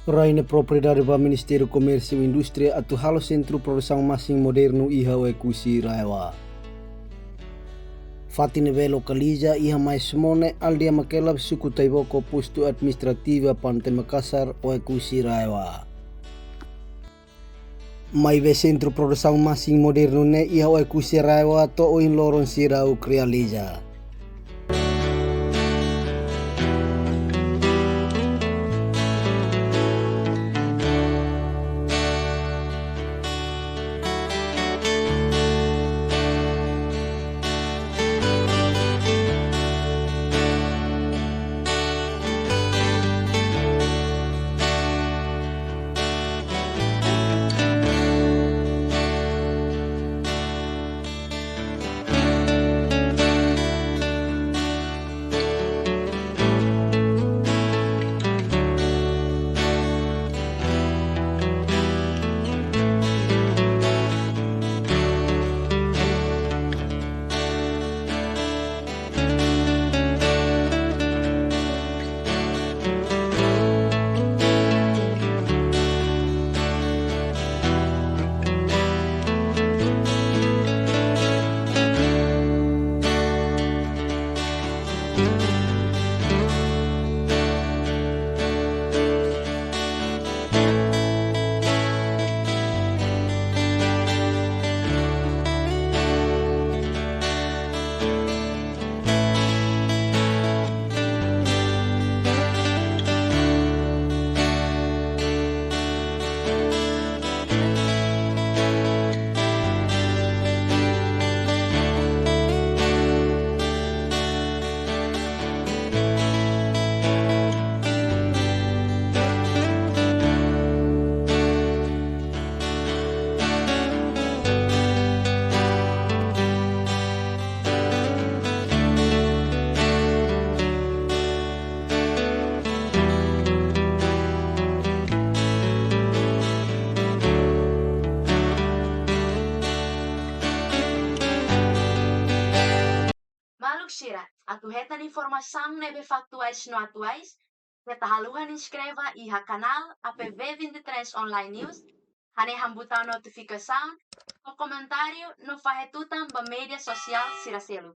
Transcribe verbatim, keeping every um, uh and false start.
Rai ne'e propriedade ba Ministériu Komérsiu Indústria atu halo sentru produsaun masin modernu iha Oekusi RAEOA. Fatin ne'ebé lokaliza iha Maismone, aldeia Makelab, suku Taiboko, postu administrativu Pante Makasar, Oekusi RAEOA. Maibé sentru produsaun masin modernu ne'e iha Oekusi RAEOA to'o ohin loron seidauk realiza. Maluk sira, atu hetan informasaun ne'ebé faktuais no atuais, keta haluha inskreve iha kanál A P V vinte e três Online News, hanehan butaun notifikasaun, fó komentáriu no fahe tutan ba média sosiál sira seluk.